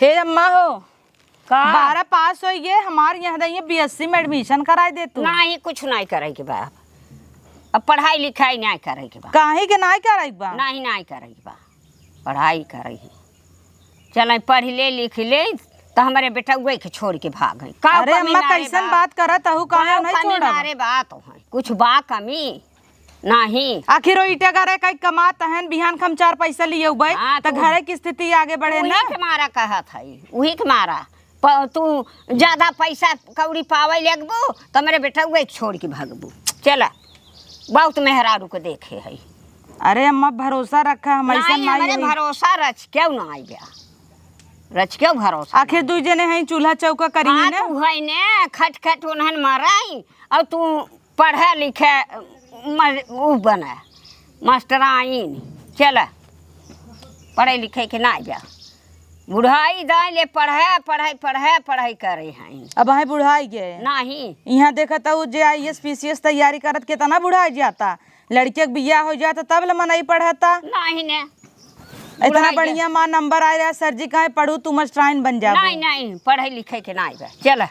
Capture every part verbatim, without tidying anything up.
हे अम्मा हो, का? बारह पास होइ गए, हमार यहाँ दइए बीएससी में एडमिशन कराइ दे तू। नाहीं, कुछ नाहीं करइ के बा। अब पढ़ाई लिखाई नाहीं करइ के बा। काहे के नाहीं करइ के बा? नाहीं, नाहीं करइ के बा। पढ़ाई करइ ही। चलइ पढ़ि ले, लिखि ले, त हमरे बेटउवइ के छोड़ि के भागइ। का अरे कमी अम्मा, नाहीं रे कैसन बा? बात करत हऊ, का काहे नाहीं कमी छोड़ब? नाहीं रे बा, तो है। कुछ बा कमी? नाहीं। आखिर ओ ईटा गारा कइ कमात हन, बिहान क हम चार पैसा लियउबइ, हाँ, त तो घरे क स्थिति आगे बढ़े उही ना। के मारा कहत हई, उही के मारा। प-, तू ज्यादा पैसा कौड़ी पावइ लगबू, त हमरे बेटउवइ के छोड़ि के भगबू। चला, बहुत मेहरारू क देखे हई। अरे अम्मा, भरोसा रखा, हम अइसन नाहीं, नाहीं हमरे हई। भरोसा रचिकेउ नाहीं बा। रचिकेउ भरोसा आखिर नाहीं। दुइ जने हई, चूल्हा चौका करिही हाँ, ना। तू हई ने, खट खट उन्हन मरइ, अउर तू पढ़े लिखे, म-, उ बने, मास्टराइन। चला, पढ़े लिखे के नाहीं बा। बुढ़ाइ दाई ले पढ़े, पढ़े, पढ़े, पढ़े करे हई। अब हई बुढ़ाइ गए। नाहीं। इहाँ देखत हऊ जे आईएएस, पीसीएस तैयारी करत केतना बुढ़ाइ जाता। लड़के क बियाह होइ जाता तब ले मनई पढ़ता। नाहीं ने। इतना बुढ़ाइ गए। बढ़िया माँ नंबर आइ रहा, सर जी कहे पढ़ू तू मास्टराइन बन जाबू। नाहीं, नाहीं, पढ़े लिखे के नाहीं बा। चला।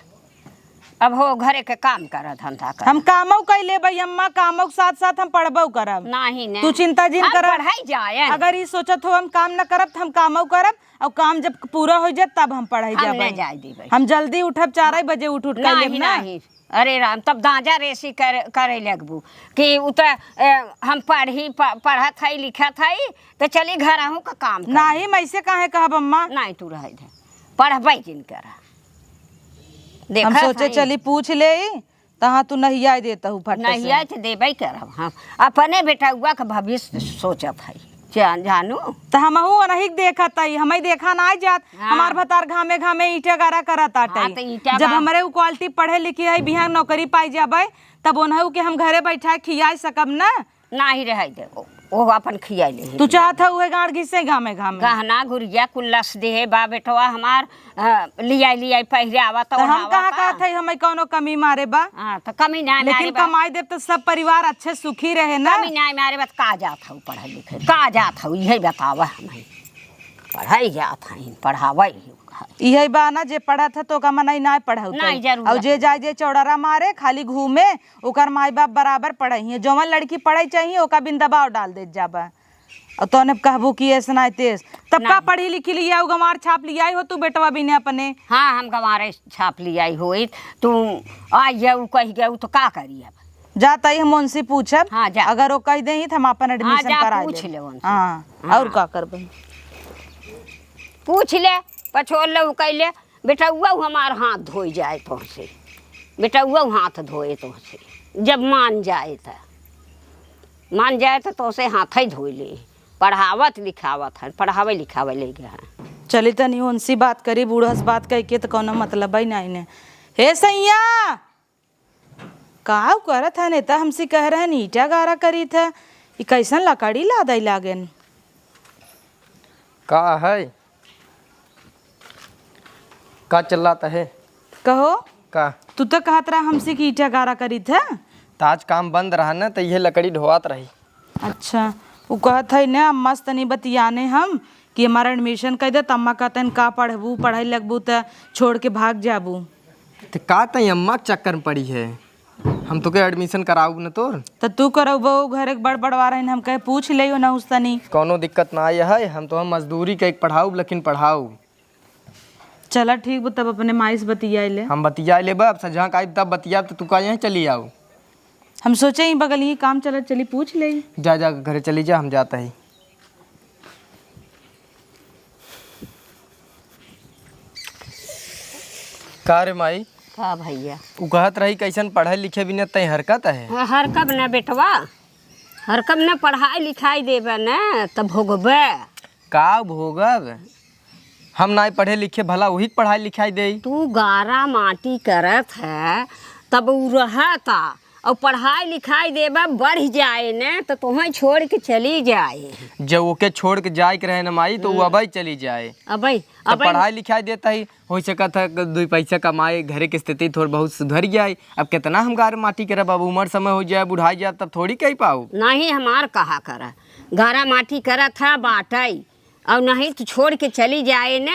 अब हो घरे के काम कर, धंधा कर। हम कामउ कइ लेबइ अम्मा, कामउ के साथ साथ हम पढ़बउ करब। नाहीं ने। तू चिंता जिन हम कर। पढ़ाई जाए। अगर ई सोचत हो हम काम न करब त हम कामउ करब, अउर काम जब पूरा होइ जाए तब हम पढ़ाई हम जाबइ। न जाए देबइ। हम जल्दी उठब, चार बजे उठ उठ कर लेब नाहीं, ना। नाहीं। अरे राम, तब दाँजा रेसी कर, करे लगबू कि उ त, ए, हम पढ़ी, प-, पढ़त हई, लिखत हई, त चली घरहूँ क काम करी। नाहीं, हम अइसे काहे कहब अम्मा? नाहीं, तू रहे दे, पढ़बइ जिन करा। देखत हम सोचे हई। चली पूछ लेई, तहाँ तू नहियाइ देत हऊ फट से। नहियाइ त देबइ करब हम। अपने बेटउवा क भविष्य सोचत हई। जान-, जानू। त हमहूँ ओनही क देखत हई, हमइ देखा नाहीं जात। हाँ। हमार भतार घामे घामे ईंटा गारा करत आटइ। हाँ, त ईंटा जब बा- हमरे उ quality पढ़े लिखे हई, बिहान नौकरी पाइ जाबइ, तब ओनहू के हम घरे बइठाइ खियाइ सकब न। नाहीं रहइ दे, ओ, ओ अपन खियाइ लेहे। तू चाहत हऊ उहे गाँड़ घिसे घामे घामे? गहना गुरिया कुल लस देहे बा बेटवा हमार, अ, लियाइ लियाइ पहिरावत त हम ओढ़ावत कहाँ बा। कहत हई हमइ कउनो कमी मारे बा? हाँ, त कमी नाहीं मारे बा। लेकिन कमाइ देब त सब परिवार अच्छे सुखी रहे ना। कमी नाहीं मारे बा, त का जात हऊ पढ़े लिखे? का जात हऊ, इहइ बतावा हमइ। पढ़इ जात हई, पढ़ावइ। इहइ बा ना, जे पढ़त ह त ओका मनई नाहीं पढ़उतइ। नाहीं, जरूर। अउर जे जाइ जे चौड़रा मारे, खाली घूमे, ओकर माई बाप बराबर पढ़इहें। जउन लड़की पढ़इ चाहिए, ओका बिन दबाव डाल देत जाबा। अउर तोने कहबू कि ऐस नाहीं तेस। तब का नाहीं। पढ़ी लिखी लियाउ, गंवार छाप लियाइ हो तू बेटवा बिने अपने? हाँ, हम गंवारे छाप लियाइ होइत। तू आइ जाउ, कहि गउ त का करी अब? जा तई हम उनसे पूछब। हाँ, जा। अगर वो कहि देही त हम आपन हाँ, admission जा, कराइ पूछ लेब। ले उनसे। हाँ, हाँ। अउर का करबे? पूछ ले, पछोर ले, उ कहि ले। बेटउआ हमार हाथ धोइ जाए तोहसे, बेटउआ हाथ धोए तोहसे, जब मान जाए त, मान जाए त तोहसे हाथइ धोइ ले। पढ़ावत लिखावत हन, पढ़ावइ लिखावइ लइ गए हन। चली तनी उनसी बात करी, बूढ़ा से बात कइके त कउनो मतलबइ नाहीं ने। हे सइयाँ, काउ करत हन? एता हमसे कह रहन ईंटा गारा करीत ह, ई कइसन लकड़ी लादइ लागेन? का है? का चिल्लात है? कहो, का? तू त कहत रहा हमसे कि ईंटा गारा करीत ह। त आज काम बंद रहा न, त इहे लकड़ी ढोआत रही। अच्छा, उ कहत है न, अम्मा से तनी बतियाने हम कि हमार admission कइ दे, त अम्मा कहतन, "का पढ़बू, पढ़इ लगबू त छोड़ के भाग जाबू।" त का तई अम्मा के चक्कर में पड़ी है? हम तोके admission कराउब न तोर। त तू करउबो, घरे के बड़ बड़वा रहन, हम कहे पूछ लेइयो न उस तनी। कउनो दिक्कत नाहीं है, हम तोहइ मजदूरी कइ के पढ़ाउब, लेकिन पढ़ाउब। चला ठीक बा, तब अपने माई से बतियाइ ले। हम बतियाइ लेबा, अब सझा क आइब तब बतियाब, त तू का यहीं चली आउ? हम सोचे ही बगल ही काम चलत, चली पूछ लेई। जा, जा, घरे चली जा, हम जात ही। का रे माई? का भइया? उ कहत रही कइसन पढ़े लिखे बिना तई हरकत है? हाँ, हरकब न बेटवा, हरकब न, पढ़ाइ लिखाइ देबे न त भोगबे। का भोगब? हम नाहीं पढ़े लिखे, भला उही के पढ़ाइ लिखाइ देई। तू गारा माटी करत ह, तब उ रहता, अउर पढ़ाइ लिखाइ देबा बढ़ि जाए न, त तोहइ छोड़ के चली जाए। जब ओके छोड़ के जाए के रहे न माई, त उ हम्म। अबइ चली जाए। अबइ, त अबइ। पढ़ाइ लिखाइ देत ही, होइ सकत ह कि दुइ पइसा कमाए, घरे के स्थिति थोड़ बहुत सुधर जाए। अब केतना हम गारा माटी करब, अब उमर समय होइ जाए, बुढ़ाइ जाब, तब थोड़ी कइ पाउब। नाहीं, हमार कहा कर, गारा माटी करत ह बाटइ, अउर नाहीं त छोड़ के चली जाए न,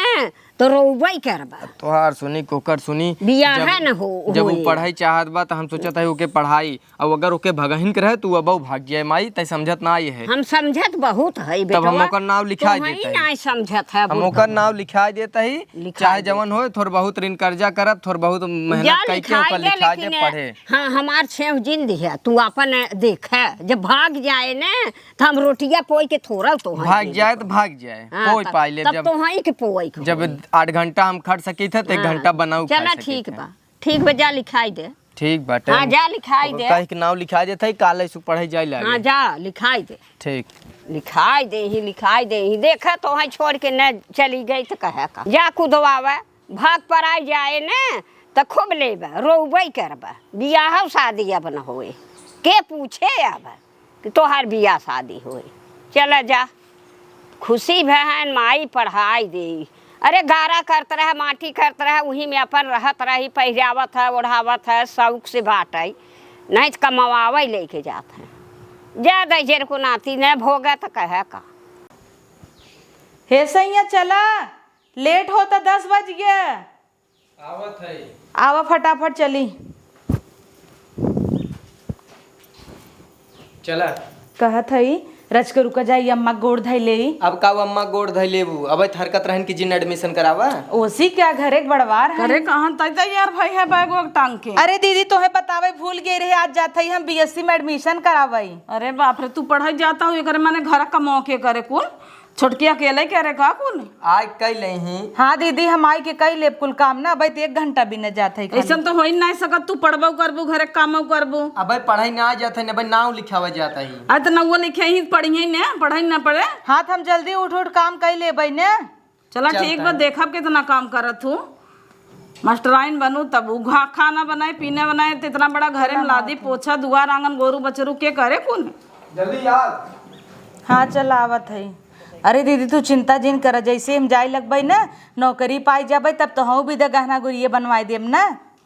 तो रोबई करबा। तोहार सुनी, कोकर सुनी। बियाह जब, न हो, जब उ होए। पढ़ाई चाहत बा, त हम सोचत है ओके पढ़ाई। अब अगर ओके भगहिन के रहे, त उ अबऊ भाग जाए। माई, तै समझत ना आई है। हम समझत बहुत है, तब हम बेटवा। ओकर नाव लिखाई तोहई देत है। ना समझत है, हम बुढ़वा। ओकर नाव लिखाई देत है, लिखाई चाहे दे। जवन होए, थोड़ बहुत ऋण कर्जा करब, थोड़ बहुत मेहनत जा करके लिखाई ओकर दे, लिखाई दे, लेकिन पढ़े। हाँ, हमार छेव जिन दिहे, तू अपन देखे, जब भाग जाए न, त हम रोटिया पोई के थोरल तोहई भाग के जाए देबो। त भाग जाए, हाँ, पोई तब, पाई लेब तब जब, तोहई के पोई के जब होई। आठ घंटा हम खट सकित है, त एक हाँ, घंटा बनाऊ चला खाए सकित ठीक है। बा, ठीक बा, जा लिखाई दे। ठीक बाटे। हाँ, जा लिखाई दे। कह के नाव लिखाई देत है, काले सुख पढ़ाई जाए लागे। हाँ, जा लिखाई दे। ठीक। लिखाई देही, लिखाई देही। देखे तोहई छोड़ के न चली गई त कहे का। जा कुदवावे, भाग पराई जाए न, त खूब लेबे, रोबई करबे। बियाह शादी अब न होए। के पूछे अब? कि तोहार बियाह शादी होई। चला जा, खुशी बहन माई पढ़ाई देई। अरे गारा करत रहे, माटी करत रहे, उही में अपन रहत रही, पहिरावत है, ओढ़ावत है, शौक से बाटई, नहीं त कमवावई लेके जात है। जा दे जेर को नाती न भोगे त कहे का। हे सैया चला, लेट होता, दस बज गया। आवत है। आवा फटाफट चली। चला। कहत हई, रच के रुका जाई, अम्मा गोड़ धई लेई। अब का वो अम्मा गोड़ धई लेबू? अब हरकत रहन कि जिन admission करावा। ओसी क्या घरे के बड़वार है? अरे कहाँ तै तैयार भई है बैग वैग टांग के? अरे दीदी, तोहे बतावे भूल गई रहे, आज जात हई हम बीएससी में admission करावई। अरे बाप रे, तू पढ़ाई जाता हूँ, एकरे माने घर कमाओ के करे कुल? छोटकी अकेले करे का कुल? आय कई लेही। हाँ दीदी, हम आय के कई लेब कुल काम ना, अबे त एक घंटा भी न जात है खाली। ऐसन तो हो ही नहीं सकत, तू पढ़बो करबू, घरे कामो करबू। अबे पढ़ाई ना जात है, अबे नाव लिखावे जात है। आ त नौवा लिखे ही पढ़िए ने, पढ़ाई ना पढ़े। हाँ, त हम जल्दी उठ उठ काम कई लेबै ने। चला चलता ठीक बा, है। देखब कितना काम करत हूँ। मास्टराइन बनू तब उ घा-, खाना बनाए, पीना बनाए, त इतना बड़ा घरे में लादी, पोछा, दुआर, आंगन, गोरू, बछरू के करे कुल? जल्दी यार। हाँ, चल आवत है। अरे दीदी, तू चिंता जिन कर, जैसे हम जाए लगबै ना, नौकरी पाई जाबै, तब तो हम भी द गहना गुरिये बनवाए देम ना।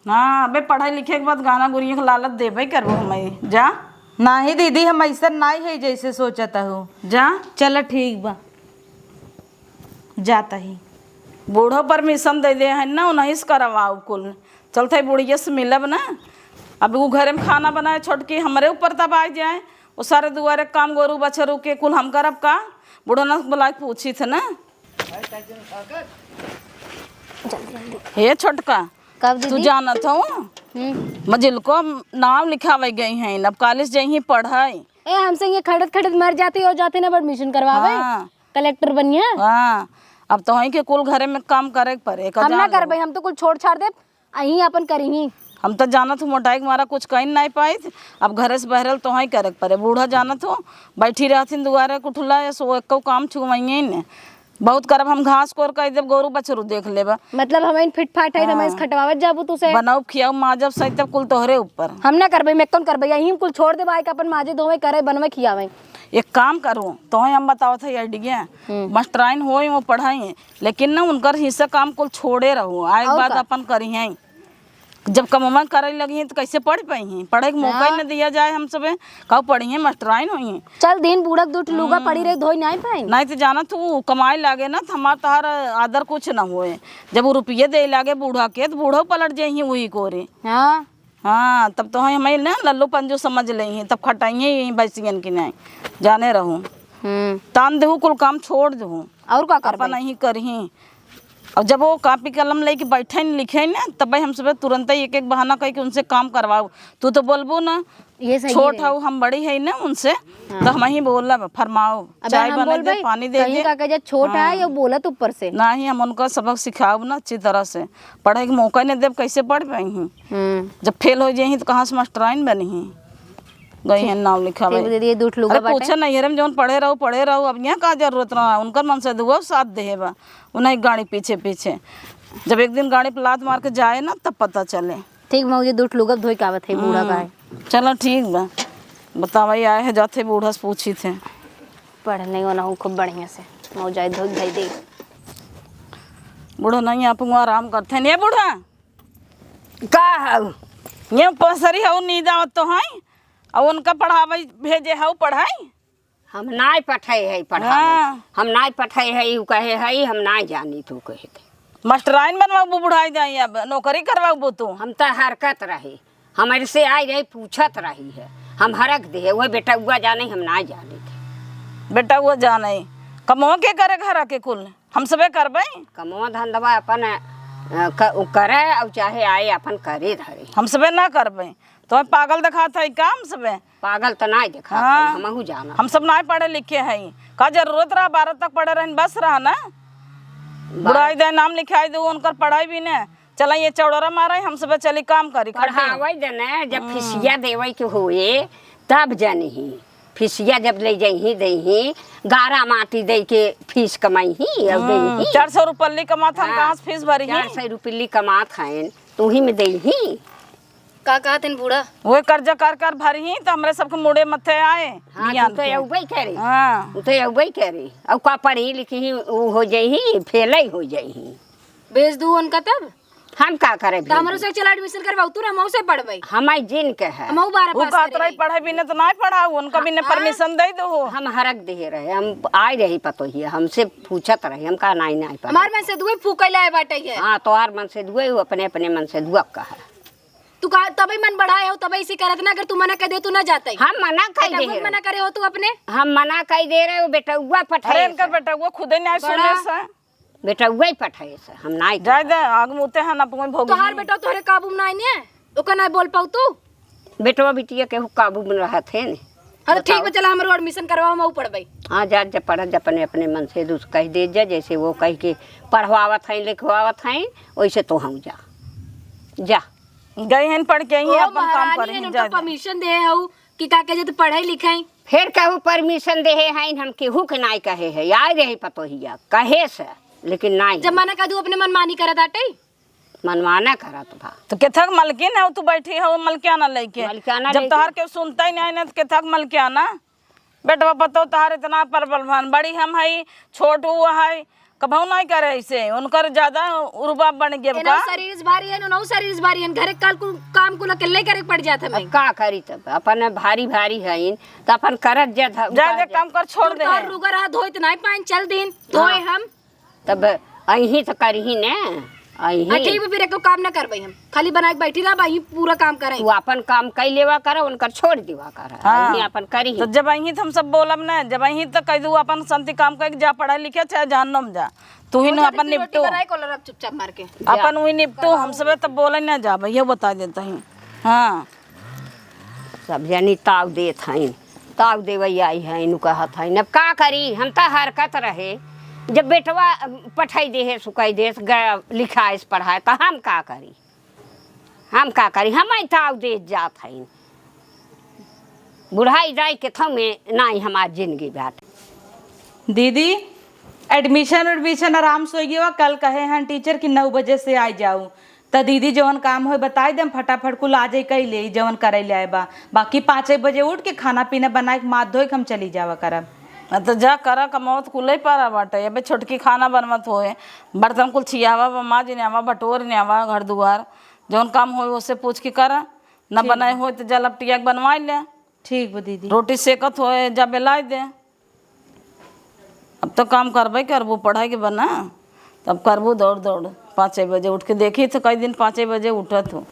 हाँ, अबे पढ़े लिखे के बाद गहना गुरिये के लालच देबे करबो हमें। जा। नाही दीदी, हम ऐसा नाही है जैसे सोचत हो। जा। चल ठीक बा। जाता ही। बूढ़ो permission दे दे है ना, उन्हीं से करवाओ कुल। चलते बुढ़िया से मिलब ना। अब वो घरे में खाना बनाए छोटकी, हमरे ऊपर दबाई जाए। वो सारे दुआरे काम गोरू बछरू के कुल हम करब का? बूढ़ो ना बुला के पूछी थे ना। हे छोटका, कब तू दीदी? जानत हो? हम्म। मजिलको नाम लिखावे गई हैं, अब कॉलेज जइहीं पढ़े। ए, हमसे ये खड़त खड़त मर जाती हो, जाते ना admission करवावे। हाँ। कलेक्टर बनिया। हाँ, अब तोहई के कुल घरे में काम करे के पड़े, का हम ना जान लो। करबे, हम तो कुल छोड़ छाड़ देब, अहीं अपन करिहीं। हम तो जानत हूँ मोटाई के मारा कुछ कहीं नहीं पाइत, अब घरे से बहरल तोहई करे के पड़े। बूढ़ा जानत हूँ, बैठी रहथिन दुआरे कुठला, सो एको काम छुआइए ने। बहुत करब हम घास कोर कर देब, गोरू बछरू देख लेबा। मतलब हम इन फिट फाट है, तो हम हाँ। इस खटवावत जाबू तू से। बनाऊ खियाऊ माजब सही तब कुल तोहरे ऊपर। हम ना करबे, मैं कौन करबे, यहीं कुल छोड़ देबा, आइके अपन माजे धोवे, करे, बनवे, खियावे। एक काम करो, तोहे हम बतावत है idea। हम्म। मास्टराइन होई, वो पढ़ाई, लेकिन ना उनकर हिस्सा काम कुल छोड़े रहो, आए के और बाद का? अपन करिहैं। जब कमवा करे लगिहैं तो कैसे पढ़ पाइहैं? पढ़े के मौका ही हाँ। न दिया जाए हम सबे, कब पढ़िहैं, मास्टराइन होइहैं। चल दिन बूढ़क दूठ लूगा हम्म। पड़ी रही, धोई नहीं पाइन। नहीं तो जाना तू कमाए लागे ना तो हमार तहार आदर कुछ न होए। जब वो रुपये दे लागे बूढ़ा के तो बूढ़ो पलट जाइहैं वही कोरे। हाँ। हाँ, तब तो हमें ना लल्लू पंजू समझ लेइहीं, तब खटाइए यहीं बैसियन की नहीं, जाने रहूँ। हम्म। तान देहू, कुल काम छोड़ देहू। और का करबे? अपन नहीं करहीं। अब जब वो कापी कलम लेके बैठे न लिखे न, तब हम सब तुरंत ही एक एक बहाना कह के उनसे काम करवाओ। तू तो बोलबो ना, ये सही छोट है। हऊ, हम बड़ी है ना उनसे, हाँ। तो हम ही बोलब, फरमाओ, अब चाय हम बने दे, बोलबे, पानी दे कहीं दे। का कहे, छोट है, हाँ। ये बोलत ऊपर से। नहीं, हम उनका सबक सिखाओ ना अच्छी तरह से। पढ़े के मौका नहीं देब, कैसे पढ़ पाई? हम्म। जब फेल हो जाइहीं तो कहाँ से मास्टराइन बनिहीं? गई हैं नाम लिखावे। ठीक दीदी, ये दूठ लूगा अरे बाटे। पूछे नहीं, अरे जौन पढ़े रहो, पढ़े रहो, अब यहाँ का जरूरत रहा? उनकर मन से दुआ साथ देहे बा, उन्हीं गाड़ी पीछे पीछे। जब एक दिन गाड़ी पे लात मार के जाए ना, तब पता चले। ठीक, मौजी दूठ लूगा धोई के आवत है, बूढ़ा का है। हम्म, चलो ठीक बा। बतावा, ये आए है, जाते बूढ़ा से पूछी थे। पढ़ नहीं होना हूँ खूब बढ़िया से, मौजाई धोई के धई दे। बूढ़ा नहीं, आप हुआं आराम करते हैं। ये बूढ़ा, का हऊ? ये पसरी हऊ, नींद आवत तो है, और उनका पढ़ावे भेजे हऊ पढ़ाई? हम नाय पठे है पढ़ावे। हाँ। हम नाय पठे है, यू कहे है, हम नाय जानी तू कहे थे। मास्टराइन बनवाबू, बुढ़ाई जाई, अब नौकरी करवाबू तू? हम त हरकत रही, हमरे से आई रही, पूछत रही है, हम हरक दे, वह बेटउआ जाने, हम ना जाने थे। बेटउआ जाने, कमवा के करे घर के कुल? हम सबे करबे। कमवा धंधवा अपन, अ, क-, उ करे, और चाहे आए अपन करे धरे। हम सबे ना करबे। तो पागल देखात है का हम सबे? पागल त नाई देखात हाँ। है, हमहू जाना। हम सब नाई पढ़े लिखे हैं। का जरूरत रहा बारह तक पढ़े रहन, बस रहा ना? बारह बुढ़ाई दे, नाम लिखाई दे, उनकर पढ़ाई भी ने। चला ये चौड़रा मारे, हम सबे चली काम करी, खटे। पढ़ावे दे ने, जब हम्म। फीसिया देवे के होए, तब जानी ही। फीसिया जब ले जइही, देही, गारा माटी दे के फीस कमाई ही, और हम्म, देही। चार सौ रुपल्ली कमात हम, हाँ, कहाँ से फीस भरी ही? चार सौ रुपल्ली कमात हैं, तू ही में देही। का कहत हन बूढ़ा? वो कर्जा कर कर भरी ही, तो हमरे सबके मुड़े मथे आए, हाँ, बियान तू तो के। अउबे करे। हाँ। तू तो अउबे करे। और का पढ़ी लिखी ही, उ हो जाई ही, फेल ही हो जाई ही। भेज दू उनका तब? हम का करे तो हमरो भेजी? से चला admission करवाऊ, तू हमहू से पढ़बे। हमार जिन के है। हमहू बारह वो पास कहत करे रही हई। पढ़े बिना तो ना पढ़ाऊ, उनका बिना हाँ, permission दे दो। हम हरक दे रहे, हम आए रही पतोहिया, हमसे पूछत रही, हम कहा नाई, नाई पढ़े। हमार मन से दुए फूकैला है बाटे है। हाँ, तोहार मन से दुए, वो अपने, अपने मन से दुआ कहा। तू कहा तबे मन बढ़ाए हो, तबे इसी करत ना, अगर तू मना कर दे, तू ना जाते। हम मना कर दे बेटउआ रहे। मना करे हो तू अपने? हम मना कर दे रहे हो, बेटउआ अरे पठाए इनकर से। बेटउआ खुदे नहीं सुने बड़ा से। बेटउआ ही पठाए से, हम नाई जाए दे, आग मुते हैं ना, अपन भोगी। तोहार बेटा तोहरे काबू में नाई ने, ओका नाई बोल पाऊ तू? बेटवा बिटिया केहू काबू में रहत है ने। हाँ, तो ठीक बताओ। बा, चला हमरो admission करवा, हम आऊ पढ़बे। हाँ, जा, जा पढ़, जा अपने, अपने मन से दूस कह दे जा, जैसे वो कह के पढ़वावत हैं, लिखवावत हैं, वैसे तो हम जा, जा। गई हैं पढ़ के, यहीं ओ अपन काम महारानी करे हैं, हैं, उनका जा, जा। Permission दे हऊ कि का के जे तू पढ़े लिखे। फिर केहू permission देहे हैं, हम केहू के नाई कहे है, आए रही पतोहिया, कहे से, लेकिन नाई। जब मना कर दू, अपने मनमानी करत आटे। मनमाना करत बा। तो केथक मलकिन है, तू बैठी हो मलकियाना लेके। मलकियाना जब लेके। तोहार केहू सुनता ही नहीं ना, तो केथक मलकियाना? बेटवा पतो तोहार इतना परबल भान, बड़ी हम हई, छोट उ है, कभऊ नहीं करे ऐसे, उनकर ज्यादा रुबाब बन गया एनहू का? शरीर से भारी है, उनहू शरीर से भारी है, घरे काल कुल काम कुल अकेले करे के पड़ जात हमें। अब का करी तब, अपन भारी भारी हईन, त अपन करत जा ध-, जा उतार दे, जा। काम कर, छोड़ तू दे तोहर है। रुगर हाथ धोइत नहीं पाइन, चल दिन, धोए हाँ। हम। तब अहीं त करिही ने, अहीं। हाँ, ठीक बा, फिर एको काम ना करबई हम, खाली बनाए के बैठी रहब, अहीं पूरा काम करई। तू आपन काम कई लेवा कर, उनकर छोड़ देवा कर, हाँ। अहीं आपन करिही। तो जब अहीं त हम सब बोलब ना, जब अहीं त कह दू आपन शांति काम करके जा, पढ़ा लिखे, चाहे जहन्नम जा, तू ही वो ना जल्दी आपन से रोटी निपटो। बनाए, कॉलर अब चुपचाप मार के। जा। आपन वही निपटो, हम सबे तब बोले ना जाब, ये बता देता ही। हाँ। सब जनी ताव देत हईन, ताव देवै आई हईन, उ कहत हईन। अब का करी, हम त हरकत रहे, जब बेटवा पठाई देहे, सुकाई देस, गया लिखाइस पढ़ाए, त हम का करी, हम का करी, हम आई ताव देत जात हईन। बुढ़ाई जाए के थमे नाई हमार जिंदगी बाटे। दीदी, admission उडमिशन आराम से होइ गवा, कल कहे हैं टीचर कि नौ बजे से आ जाऊ। त दीदी जवन काम होई बताई देम, फटाफट कुल आ जाई, कई ले जवन करे ले आए बा। बाकी पाँचे बजे उठ के खाना पीना बनाए के, माथ धोए के हम चली जावा करब। हाँ, त जा करा, कमावत कुलई पारा बाटे। अबे छोटकी खाना बनवत होए, बर्तन कुल छियावा बा, माज न्यावा, बटोर न्यावा, घर दुआर, जवन काम होए ओसे पूछ के करा। न ठीक बनाए बा। होए त जा लपटिया के बनवाई ले। ठीक बा दीदी। रोटी सेकत होए, जा बेलाई दे। अब तो काम करबे करबू, पढ़ाई के बना, तब करबू दौड़ दौड़। पाँचे बजे उठ के देखी तो कई दिन पाँचे बजे उठत हो।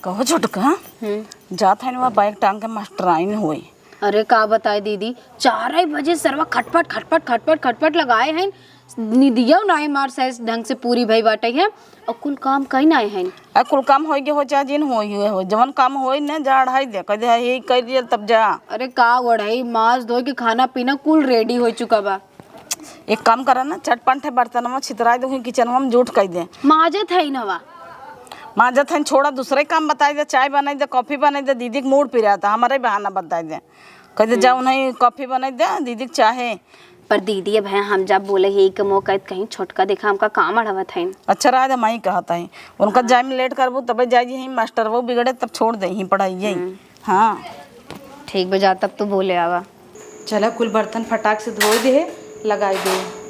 कहो छोटका, हम्म। जात है ना बैग टांग के मास्टराइन होई। अरे का बताए दीदी, चार बजे सरवा खटपट खटपट खटपट खटपट लगाए हैं, निदियो नाई मार सही ढंग से पूरी भई बाटे है, और कुल काम कई नाई हैं। आ कुल काम होई के हो चाहे जिन होई हुए हो, जवन काम होई ना जा अढ़ाई दे, कह दे हे कर दिया तब जा। अरे का ओढ़ाई, माज धोई के खाना पीना कुल रेडी हो चुका बा। एक काम करा ना, चटपट है बर्तनवा छितराई दे, किचनवा में जूठ कर दे। माजत है नवा। माजत है, छोड़ा, दूसरे काम बताई दे, चाय बनाई दे, कॉफी बनाई दे, दीदी के मूड पिराता, हमारे बहाना बताई दे। कह दे जा हम्म। उन्हें कॉफी बनाई दे, दीदी के चाहे। पर दीदी, अब है हम जब बोले ही के मौका कहीं छोटका देखा हमका काम अढ़ावत है। अच्छा रहा, हम ही कहत है। उनका हाँ। जाए में लेट करबू तबे जाए जी, मास्टर वो बिगड़े तब छोड़ दे ही पढ़ाई। हम्म। हाँ। ठीक बा, जा तब तू बोले आवा। चला कुल बर्तन फटाक से धोए दे, लगाई दे।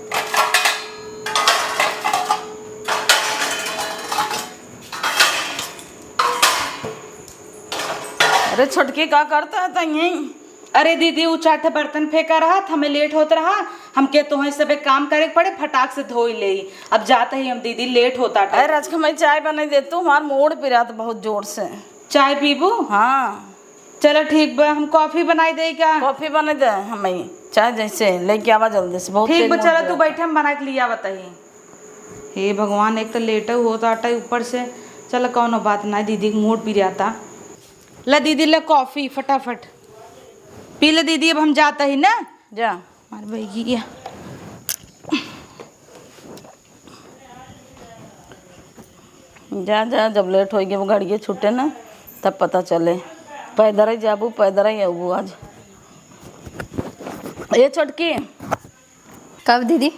अरे छोटकी का करता है तहीं? अरे दीदी, उ चार ठे बर्तन फेंका रहा, हमें लेट होत रहा, हमके तोहई सबे काम करे के पड़े, फटाक से धोई लेई। अब जात ही हम दीदी, लेट होता अरे रजका, मैं चाय बनाई दे तू, हमार मूड पिरात बहुत जोर से। चाय पीबू? हाँ। चलो ठीक बा, हम कॉफी बनाई देई का? कॉफी बनाई दे हमें, चाय जैसे लेके आवा जल्दी से, बहुत ठीक तेज बा, मूड चलो तू पिरात। बैठे, हम बना के लिया बताई। हे भगवान, एक तो लेट होत आटा ऊपर से। चलो कौनो बात ना, दीदी के मूड पिराता। ला दीदी, ला कॉफी फटाफट पी ले दीदी, अब हम जाता ही ना। जा। मार बैगी है। जा, जा, जब लेट होई गे, वो गाड़िए छूटे ना, तब पता चले। पैदल ही जाबू, पैदल ही अबू आज। ए छोटकी, कब दीदी?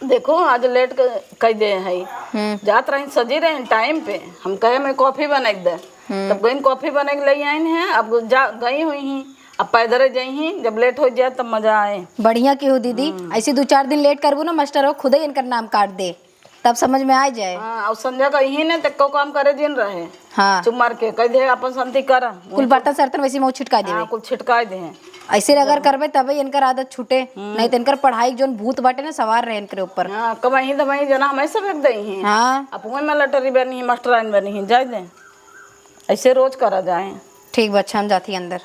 देखो, आज लेट क-, कई दे है। हम्म। जात रही, सजी रहे टाइम पे, हम कहे, "मैं कॉफी बना के दे।" हम्म। तब गई कॉफी बना के ले आई हैं, अब जा, गई हुई ही, अब पैदल जाई ही, जब लेट हो जाए तब मजा आए। बढ़िया की हो दीदी, हम्म। ऐसे दो चार दिन लेट करबू ना, मास्टर हो खुद ही इनकर नाम काट दे। तब समझ में आ जाए। हाँ, और संध्या का यही ने तक्को काम करे जिन रहे। हाँ। चुप मार के कह दे, "अपन शांति कर।" कुल बर्तन सर्तन वैसे मुँह छिटका देवे। हाँ, कुल छिटका दे। ऐसे अगर करबे तबे इनकर आदत छूटे, हम्म। नहीं तो इनकर पढ़ाई के जोन भूत बाटे ना सवार रहे इनके ऊपर। हाँ, कमाई धमाई जना हमें सब एक दई हैं। हाँ। अब वही में लटरी बनी है, मास्टराइन बनी है, जाए दे। ऐसे रोज करा जाए। ठीक बा, अच्छा हम जाती अंदर।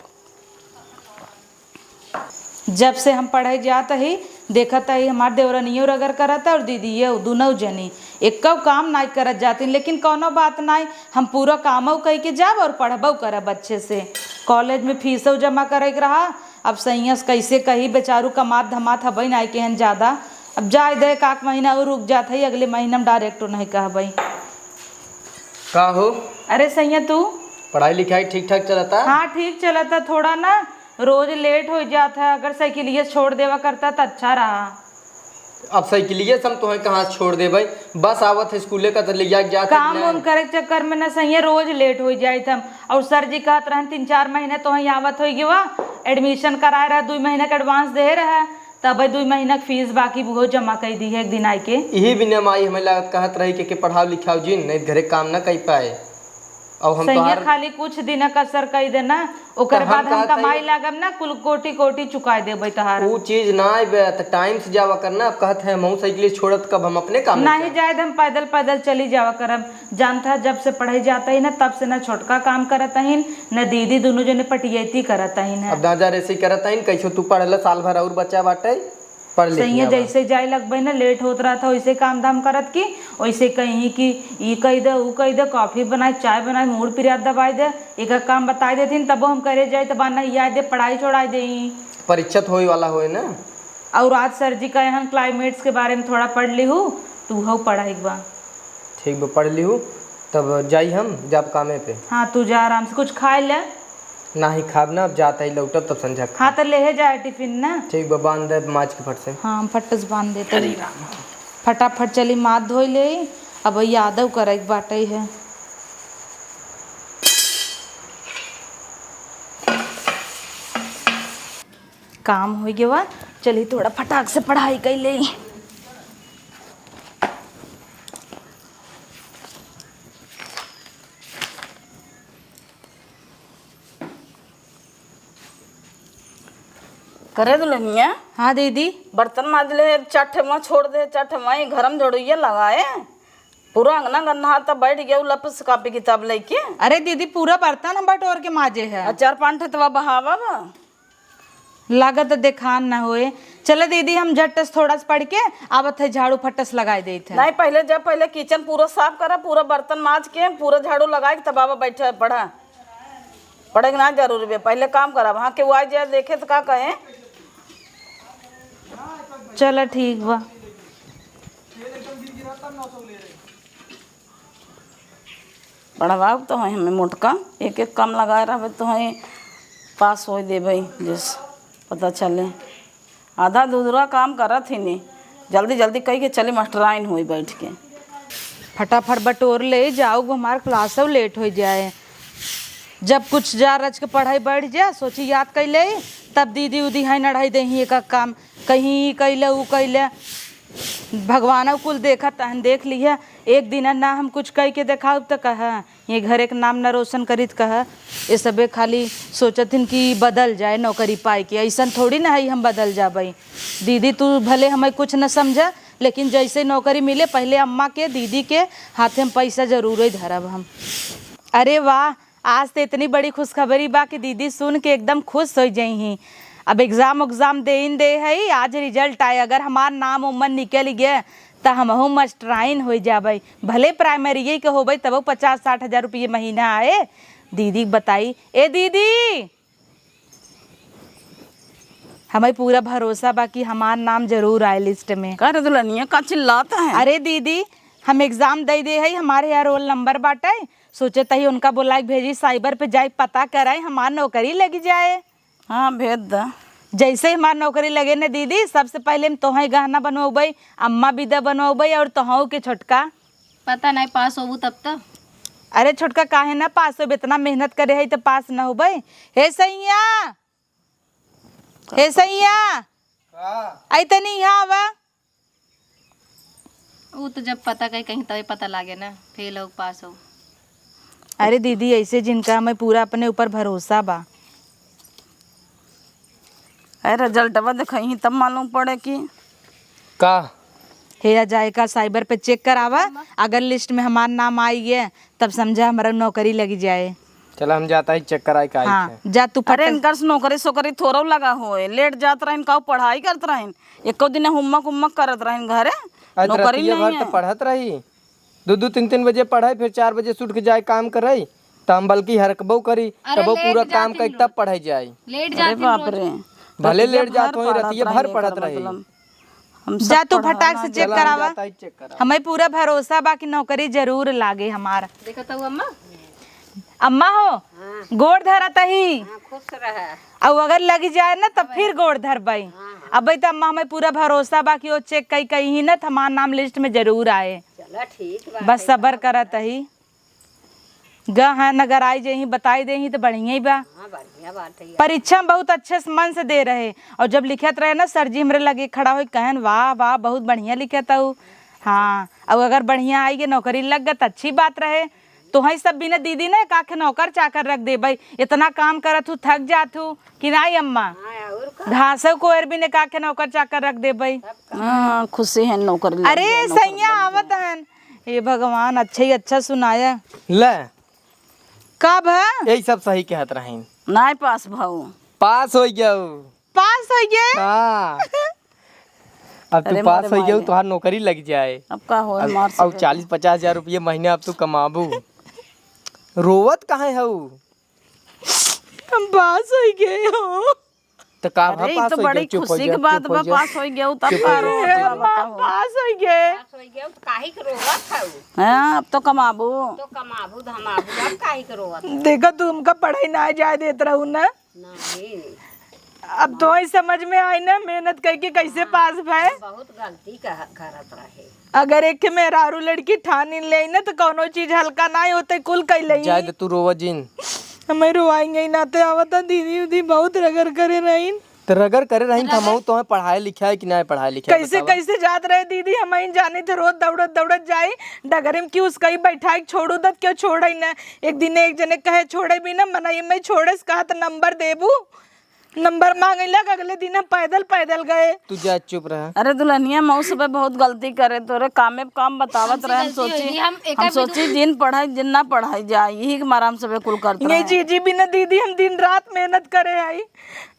जब से हम पढ़े जात ही, देखत ही हमार देवरनियो रगड़ करत है और दीदियो, दुनौ जनी एक्कौ काम नाई करत जातिन, लेकिन कौनो बात नाई, हम पूरा कामौ कई के जाब और पढ़बौ करब अच्छे से। कॉलेज में फीसौ जमा करे के रहा, अब सैया से कैसे कही, बेचारू कमात धमात हबई नाई केहन ज्यादा। अब जाए दे, एक आध महीना और रुक जात ही, अगले महीना में डायरेक्ट नहीं कहबई। का हो? अरे सैया तू? पढ़ाई लिखाई ठीक ठाक चलता? हाँ, ठीक चलता। थोड़ा ना रोज लेट हो जात है, अगर साइकिलिया छोड़ देवा करता त अच्छा रहा। अब साइकिलिया से हम तोहे कहाँ से छोड़ देबै? बस आवत है स्कूले का त ले जाके जात है काम ना। उम करे के चक्कर में ना सैया रोज लेट हो जाइत हम। और सर जी कहत रहन तीन चार महीने तोहे आवत हो गवा, एडमिशन कराए रहा, दुई महीने का एडवांस दे रहा, तब दुई महीना के फीस बाकी वो जमा कर दी है एक दिन आए के। यही बिना माई हमें लागत कहत रही के, के पढ़ाओ लिखाओ जिन, नहीं घरे काम ना कर पाए। अब हम सैया तोहार खाली कुछ दिन का असर कई देना, ओकर त हम बाद हम कहत कमाई हई लागब ना, कुल कोटी कोटी चुकाई देबै तोहार। ऊ चीज ना आइबे, त टाइम से जावा करना। अब कहत है, "हमहू साइकिल छोड़त, कब हम अपने काम में नहीं जाए?" जाए, हम पैदल पैदल चली जावा करब। जानता, जब से पढ़े जाता ही ना, तब से ना छोटका काम करत हईन, ना दीदी, दुनू जने पटियती करत हईन है। अब दादा रेसी करत हईन, कैसो तू पढ़ ले, साल भर और बचा बाटे। पढ़ लिख सैया लेवा। जैसे जाए लगबे ना, लेट होत रहत है, वैसे काम धाम करत की, वैसे कहीं कि ई कह दे, ऊ कह दे, कॉफी बनाए, चाय बनाए, मूड़ पिरात दबाई दे, एक एक काम बताई देथिन, तबो हम करे जाए, तब ना याद दे, पढ़ाई छोड़ाई दे। परीक्षा तो होए वाला होए ना। और आज सर जी कहे हन, climates के बारे में थोड़ा पढ़ लिहू, तू हऊ पढ़ाई के बा। ठीक बा, पढ़ लिहू, तब जाई हम, जाब कामे पे। हाँ, तू जा आराम से, कुछ खाए ले। नाही खाब ना, अब जात ही लौटब तब संझा के हाँ, खाब। तो लेहे जाए टिफिन ना। ठीक बा, बांध दे माज के फट से। हाँ, हम फट से बांध देते हैं। फटाफट चली माथ धोई ले, अब यादव करे के बाटे है। काम हो गया, चली थोड़ा फटाक से पढ़ाई कर ले। करे दुल्हनिया। हाँ दीदी। बर्तन माज ले, चार ठे वहाँ छोड़ दे, चार ठे वहीं, घर में झाड़ुइया लगाए। पूरा अंगना गन्ना तब बैठ गया, लपस कापी किताब लेके। अरे दीदी, पूरा बर्तन हम बटोर के माजे है। आ, चार पाँच ठे तवा बहावा बा। लागत देखान ना होए। चले दीदी, हम झट से थोड़ा सा पढ़ के आवत है, झाड़ू फट से लगाई देत है। नहीं, पहले जब पहले किचन पूरा साफ करा, पूरा बर्तन माज के, पूरा झाड़ू लगाए के तब आवा बैठे पढ़ा। पढ़े के ना जरूरी बे, पहले काम करा। वहाँ के वो आ जाए देखे तो का कहे? चला ठीक बा। पढ़वाओ तो है हमें मोटका, एक एक काम लगाए रहबे तो है पास होई देबे, जस पता चले। आधा अधूरा काम करत ही नहीं, जल्दी जल्दी कह के चली मास्टराइन होई बैठ के। फटाफट बटोर ले जाओ, हमार क्लास लेट हो जाए। जब कुछ जा रच के पढ़ाई बैठ जा, सोची याद कर ले, तब दीदी उदी है नढ़ाई दे ही एक काम, कहीं ई कैले ऊ कैले। भगवान कुल देखत हन, देख लिहा। एक दिन ना हम कुछ कह के देखाउब त कहा, ये घर एक नाम न रोशन करित कहा। ये सबे खाली सोचत हिन कि बदल जाए नौकरी पाए के, ऐसन थोड़ी ना है हम बदल जाबे। दीदी, तू भले हमें कुछ न समझा, लेकिन जैसे नौकरी मिले, पहले अम्मा के, दीदी के हाथे में पैसा जरूर ही धरब हम। अरे वाह, आज तो इतनी बड़ी खुशखबरी बा कि दीदी सुन के एकदम खुश हो जइहीं। अब एग्जाम उग्जाम देइन दे है, आज रिजल्ट आए, अगर हमार नाम उमन निकल गया त हमहू मास्टराइन हो जाबे, भले प्राइमरी के होबे, तबो पचास साठ हजार रुपये महीना आए। दीदी के बताई, ए दीदी, हमें पूरा भरोसा बा कि हमार नाम जरूर आए लिस्ट में। का रे दुल्हनिया, का चिल्लात है? अरे दीदी, हम एग्जाम दे दे है, हमारे यहाँ रोल नंबर बाटे, सोचे तही उनका बोला के भेजी, साइबर पे जाए पता कराए, हमार नौकरी लग जाए। हाँ, भेज द। जैसे हमार नौकरी लगे न दीदी, सबसे पहले हम तोहे गहना बनवाबे, अम्मा विदा बनवाबे और तोहू के छोटका। पता नहीं पास होबू तब तो। अरे छोटका, काहे ना पास होबे, इतना मेहनत करे है तो पास न होबे। हे सैया, हे सैया, आई तनी यहाँ आवा। ऊ तो जब पता कही कहीं तबे पता लागे ना, फेल हो पास हो। अरे दीदी, ऐसे जिनका हमें पूरा अपने ऊपर भरोसा बा। अरे रिजल्टवा देखही तब मालूम पड़े कि का? हे जाए का साइबर पे चेक करावा, अगर लिस्ट में हमार नाम आई गए तब समझा हमारा नौकरी लगी जाए। चला हम जाता ही चेक कराई का हाँ, है। जा तू अरे फटक। इनकर से नौकरी सोकरी थोड़ो लगा होए, लेट जात रहन का पढ़ाई करत रहन, एको दिन होमवर्क उमवर्क करत रहन घरे, आज नौकरी रतिया नहीं भर है। तो पढ़त रही, दो दो तीन तीन बजे पढ़े, फिर चार बजे से उठ के जाए काम करे, त हम बल्कि हरकबो करी, अरे तबो लेट पूरा जात काम ही करी लोग। तब पढ़े जाए। लेट अरे जात ही बाप रोज। रे। भले रतिया लेट जात भर होई, पढ़त रतिया भर रहे पढ़त एकर रही। मतलब। हम सब जा तू पढ़ा फटाक ना से चेक जाए। करावा। जाता ही चेक करा। हमें पूरा भरोसा बा कि नौकरी जरूर लागे हमार। देखत हऊ अम्मा? अम्मा हो, हाँ। गोड़ धरत ही। हाँ, खुश रह। अउ अगर लगी जाए ना तब फिर गोड़ धरबई। हाँ, हाँ। अबे त अम्मा हमें पूरा भरोसा बा कि वो चेक कई कई ही ना त हमार नाम लिस्ट में जरूर आए। चला ठीक बा, बस सबर करत ही। ग हैं, अगर आई जइहीं, बताई देहीं त बढ़िया ही बा। हाँ, बढ़िया बात है यार। परीक्षा में बहुत अच्छे से मन से दे रहे, और जब लिखत रहे ना सर जी हमरे लगे खड़ा होई कहन, "वाह, वाह, बहुत बढ़िया लिखत हऊ।" हाँ, और अगर बढ़िया आई के नौकरी लग गत, अच्छी बात रहे। तोहई सब बिना दीदी ना का के नौकर चाकर रख देबई, इतना काम करत हू, थक जात हू कि नाई अम्मा? हाँ, और का? घासो कोयर बिना का के नौकर चाकर रख देबई। हाँ, खुशी है नौकरी लग अरे गया, नौकर सैया लग गया। आवत हन। हे भगवान, अच्छा ही अच्छा सुनाया। ले। का भा? यही सब सही कहत रहीन। नाय पास भाऊ। पास हो गयो। पास हो गए? हाँ। अब तू अरे पास मोरे हो गयो, मारे। तोहार नौकरी लग जाए। अब का होए, अब, मार अब सके। चालीस पचास हजार रुपये महीने अब तू कमाबू। रोवत काहे हऊ? हम पास हो गए हो। तो का भा अरे, ई पास तो हो बड़ी गया? चुप हो खुशी जा, की बात चुप हो बा, जा। पास हो गया, तब चुप का हो जा। रो, ए अम्मा, बताओ। पास हो गए। पास हो गया, तो काहे के रोवत हऊ? हाँ, अब तो कमाबू। तो कमाबू, धमाबू, अब काहे के रोवत हऊ? देखा, तू हमका पढ़ाई ना जाए देत रहू ना। नहीं। अब तो ही समझ में आई ना, मेहनत करके कैसे हाँ, पास भए। बहुत गलती कह-, करत रहे। अगर एक ठे मेहरारू लड़की ठानी ले ना, तो कौनो चीज हल्का ना होते, कुल कई ले। जाए दे, तू रोवा जिन। हमें रोवाएंगे ही ना, ते आवता दीदी उदी बहुत रगड़ करे रहीन। तो रगड़ करे रहीन, तो रगड़ हमहू तोहे पढ़ाए लिखाए कि ना पढ़ाए लिखाए, कैसे, बतावा। कैसे जात रहे दीदी, हम ही जाने थे, रोज दौड़त दौड़त जाई, डगरे में क्यों उसका ही बैठाए, छोड़ू दत, क्यों छोड़े ना। एक दिन एक जने कहे, "छोड़े भी ना, मना ये मैं छोड़े से कहा, तो नंबर देबू।" नंबर मांगे लग, अगले दिन हम पैदल, पैदल गए। तू जा, चुप रह। अरे दुल्हनिया, मऊ सबे बहुत गलती करे, तोरे कामे पे काम बतावत हमसे रहे। हम गलती सोची, होई, हम एका हम भी सोची दु- जिन पढ़ाई, जिन ना पढ़ाई जाए, यही के मारा हम सबे कुल करत ये रहे। जीजी बिना दीदी हम दिन रात मेहनत करे आई,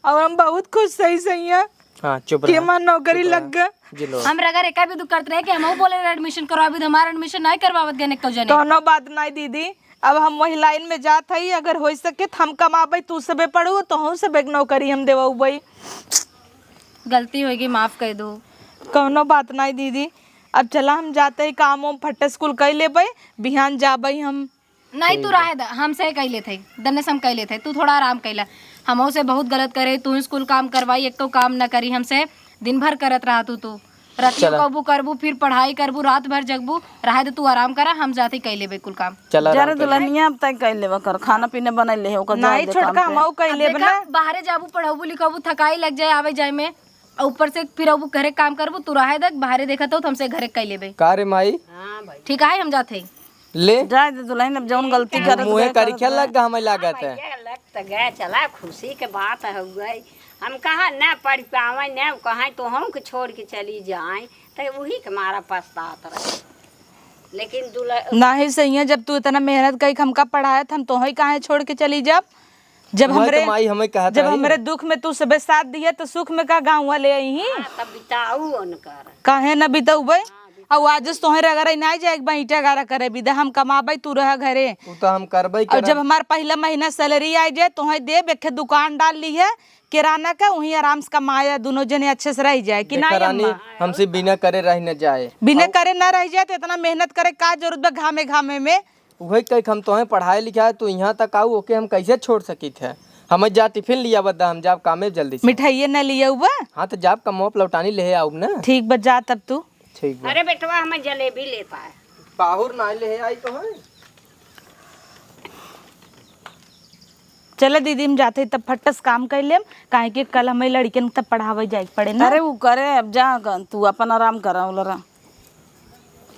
और हम बहुत खुश सही सही है हाँ, चुप कि रह। हमार नौकरी चुप रह। लग गया। जी लो। हम अगर एका भी दुख करत रहे कि हम बोले रहे एडमिशन करवा, अभी तो हमारा एडमिशन नहीं करवावत गए एको जने। कौनो बात नहीं दीदी, अब हम वही लाइन में जात हई, अगर हो सके त हम कमाबई, तू सबे पढ़ू, तोहू सबे के नौकरी हम देवउबई। गलती होगी, माफ कर दो। कौनो बात नहीं दीदी, अब चला हम जात हई, काम वाम फट्टे से कुल कई लेबई, बिहान जाबई हम। नहीं, तू रहे द, हमसे कई लेत हई, दन्ने से हम कई लेत हई, तू थोड़ा आराम कइला। हमहू से बहुत गलत करे, तू ही कुल काम करवाई, एको काम न करी हमसे, दिन भर करत रहा तू, तू। रतियो चला। कबू करबू, फिर पढ़ाई करबू, रात भर जगबू। रहे दे, तू आराम करा, हम जाते ही कई लेबे कुल काम। चला, जरा आराम कर। दुल्हनिया अब तय कई लेबा कर, खाना पीना बनाई ले, ओकर जाए नहीं, दे काम छोटका पे। हमहू कई अब लेब देखा, ना। बाहरे जाबू, पढ़ाबू, लिखाबू, थकाई लग जाए आवे जाए में। और ऊपर से फिर अब घरे काम करबू, तू रहे दे, बाहरे देखत हो, तो हमसे घरे कई लेबे। का रे माई? हाँ भाई। ठीक है, हम जात है। ले। जाए दे दुल्हन, अब जौन गलती करत मुँहे गए, करिखिया करत लग गए। गा, हमें लागत है। भैया, लग त गए, चला, खुशी के बात हो गई। हम कहा न पढ़ पावे, न कहा तो हम के छोड़ के चली जाए, तो वही के मारा पछतात रहे। लेकिन दुल्हन नाहीं सही है, जब तू इतना मेहनत कई के हमका पढ़ाए, त हम तोहई काहे छोड़ के चली जाब? जब वही तो हमरे, माई हमें कहत जब रही। हमरे दुख में तू सबे साथ दिए, तो सुख में का गाँव वाले आई ही? हाँ, तब बिताऊ उनकर। काहे न बितउबे? हाँ, बिताऊ। अब आज तोहरे अगर ना जाए, एक बार ईंटा गारा करे बिदा, हम कमाबे, तू रह घरे। उ तो हम करबे और करब। जब हमार पहला महीना सैलरी आ जाए, तोहे देब, एक ठे दुकान डाल ली है किराना का, वहीं आराम से कमाए, दोनों जने अच्छे से रह जाए कि देखा ना रानी, अम्मा? हमसे बिना करे रह न जाए। बिना और करे ना रह जाए, तो इतना मेहनत करे का जरूरत बा घामे घामे में? उहे कह के हम तोहे पढ़ाए लिखाए, तू यहाँ तक आऊ, ओके हम कैसे छोड़ सकित है? हमें जा टिफिन लिया बद्दा, हम जाब कामे जल्दी से। मिठाइये न लिया हुआ? हाँ, तो जाब कमवा लौटानी ले आऊब ना। ठीक बा, जा तब तू। ठीक बा। अरे बेटवा, हमें जलेबी लेता है। पाहुर ना ले आई तो है। चले दीदी, हम जाते ही तब फटस काम कर लेम, काहे कि कल हमें लड़कियन के तब पढ़ावे जाए के पड़े ना। अरे उ करे, अब जा ग-, तू अपन आराम करा, उलरा।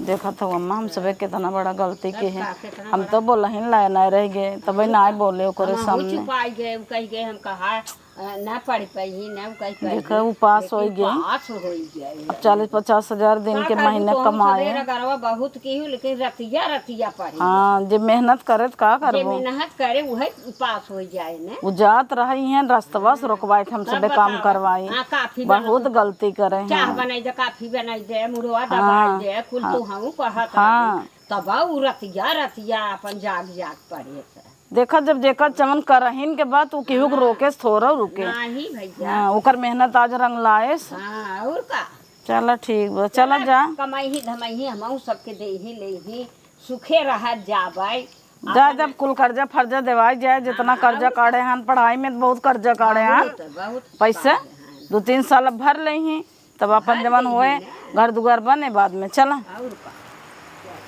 देखत हो अम्मा, हम सबे कितना बड़ा गलती के है। हम तो बोलहिन लाए ना रह गए, तबे ना बोले ओकरे हम सामने। चुपाई गए, उ कह गए, हम कहा, अ, ना पढ़ पाई, ना उ कह पाई। देखा, उ पास लेकिन होई गए। पास होई गए। अब चालीस पचास हजार दिन का के करबू, महीने तो हम कमाए। सबेरे गरवा बहुत की हूँ, लेकिन रतिया, रतिया पढ़ी। हाँ, जे मेहनत करे त का जे करबो? मेहनत करे, उहे पास होई जाए ने। उ जात रही हैं, रस्तवा से रोकवाए के हम तब सबे काम बतावा। करवाई। हाँ, काफी बहुत बना दो। गलती करे चाह हैं। बनाई दे, काफी बनाई दे, मुड़वा हाँ, दबाई दे, कुल हाँ। तो हम कहत हाँ। रहू। तब उ रतिया, रतिया अपन जाग, जाग पढ़े से। देखा, जब जेकर जवन करहिन के बात, उ केहू के हाँ। रोके से थोड़ा रुके। नाही भैया। हाँ, ओकर मेहनत आज रंग लाएस। हाँ, और का? चला ठीक बा, चला चला, जा। कमाई ही धमाई ही, हमहू सबके दे ही ले ही, सुखे रहत जाबै। जा, अपन जब कुल कर्जा फर्जा देवाई जाए, जितना हाँ, कर्जा और का? काढ़े हन, पढ़ाई में बहुत कर्जा काढ़े हन। बहुत, बहुत पैसा काढ़े हन। दो तीन साल भर ले ही, तब अपन भर जवन ले होए, ही ना। घर दुआर बने बाद में, चला। और का?